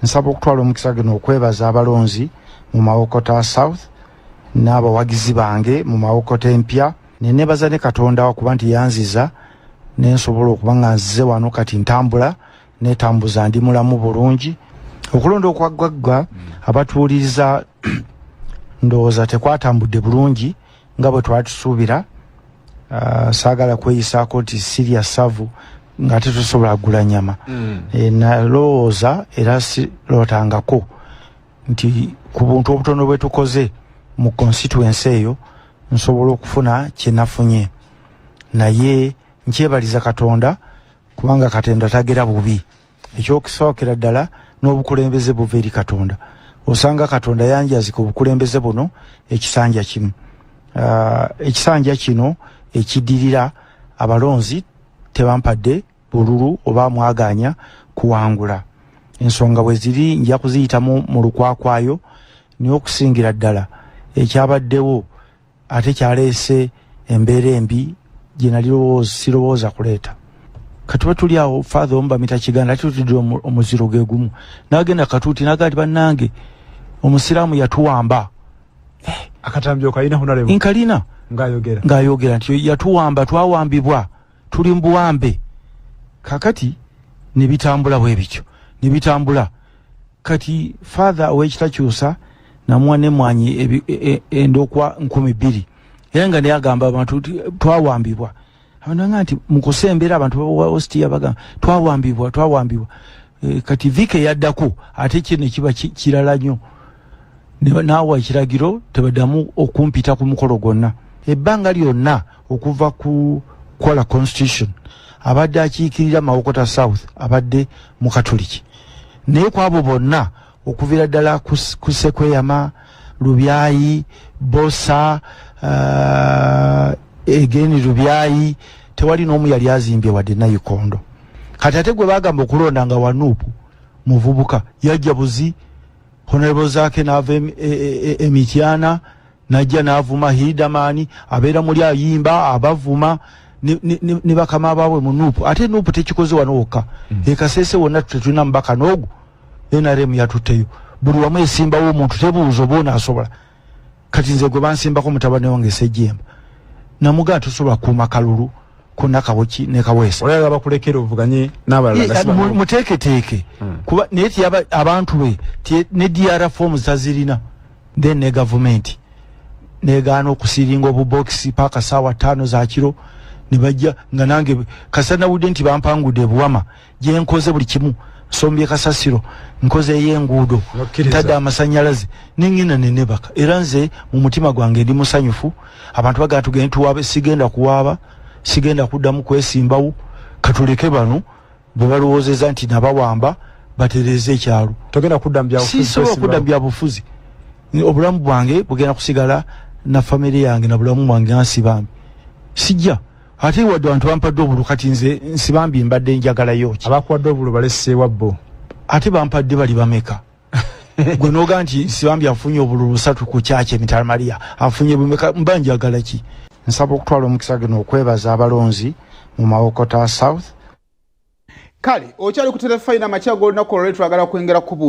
Nsaba okutwala omukisa guno okwebaza abalonzi mu Mawokota South n'abawagizi bange mu Mawokota empya, ne nebaza ne Katonda okuba nti yanziza ne nsobola okuba nga nzize wano. Kati ntambula netambuza, ndi mulamu bulungi. Okulonda okwaggwagga abatuwuliriza ndowooza tekwatambudde bulungi nga bwe twatusuubira. Saagala kweyisaako nti sirya ssavu ng'ate tosobola kugula nyama. Nalowooza era sirootangako nti ku buntu obutono bwe tukoze mu constituency eyo nsobola okufuna kye nafunye, naye nkyebaliza Katonda kubanga Katonda tagera bubi. Ekyokusookera ddala n'obukulembeze buva eri Katonda. Osanga Katonda yanjazika obukulembeze buno ekisanja kimu. Ekisanja kino ekiddirira abalonzi tebampadde bululu oba mwaganya kuwangula. Ensonga bwe ziri nja kuziyitamu mu lukwakwayo, naye okusingira ddala ekyabaddewo ate kyaleese embeera embi gye nali sirowooza kuleeta. Katuba tuli awo, Father omu bamita Kiganda, ate tutidde omuziro ge gumu, n'agenda Katuuti n'agaa ti, "Bannange, omusiraamu yatuwamba." Akatambi okalina, honorable? Nkalina. Ng'ayogera. Ng'ayogera nti yatuwamba, twawambibwa, tuli mu buwambe. Kakati ne bitambula bwe bityo ne bitambula. Kati Father ow'Ekitakyusa namuwa nemwanyi endokwa 2000, era nga naye agamba abantu nti twawambibwa. Abantu nga nti mukusembera abantu baostia bagamba twawambibwa, twawambibwa. Kati viki eyaddako ate kino kiba kirala nnyo. Naawa ekiragiro tebaddamu okumpita ku mukolo gwonna. Ebbanga lyonna okuva ku kukola constitution, abadde akiikirira Mawokota South abadde Mukatoliki, naye ku abo bonna okuviira ddala ku Sekweyama, Lubyayi, Bosa, Egeni Lubyayi, tewali n'omu yali azimbye wadde nayikondo. Kati ate gwe bagamba okulonda nga wa NUP muvubuka yajja buzi, Honorable Zaake n'ava Emityana najja n'avuma Hidamani abeera muli ayimba abavuma ne bakama baabwe mu NUP. Ate NUP tekikoze wano wokka, Ekasese wonna tetulina mubaka n'ogu. NRM yatutteyo buli wamu, esimbawo omuntu tebuuza oba onaasobola. Kati nze gwe bansimbako mutabani wange Sejjemba, namugaa tosobola kuuma kalulu konna Kawuki ne Kaweesa. Oyagala bakulekere ovuganye n'abalala nga si bantu. Muteeketeeke kuba naye tiyaba abantu be ne DR forms tazirina. Then ne gavumenti negaana okusiringa obubokisi paka saawa 5 za kiro ne bajja nga nange kasa nawudde nti bampangudde ebuwama gyenkoze buli kimu, nsombye kasasiro, nkoze ey'enguudo. Nokkiriza. Ntadde amasanyalaze nengenda nenebaka. Era nze mu mutima gwange ndi musanyufu. Abantu bagamba tugende tuwaabe, sigenda kuwaaba, sigenda kuddamu kwesimbawo. Katuleke bano bwe balowoozeza nti nabawamba batereeze ekyalo. Togenda kudda mu byabufuzi? Sisobola kudda mu byabufuzi. Obulamu bwange bugenda kusigala na famire yange na bulamu bwange nga Nsibambi. Sijja ate wadde abantu bampadde obulu. Kati nze Nsibambi mbadde njagalayo ki? Abakuwadde obulu baleseewa bo. Ate bampadde bali bameka? Gwe noga nti Nsibambi afunye obululu busatu ku kyaki Emitala Maria afunye bumeka, mba njagala ki? Nsaba okutwala omukisa guno okwebaza abalonzi mu Mawokota South. Kale okyali ku Terefayina. Amakya g'olunaku olwaleero twagala kwengera kubu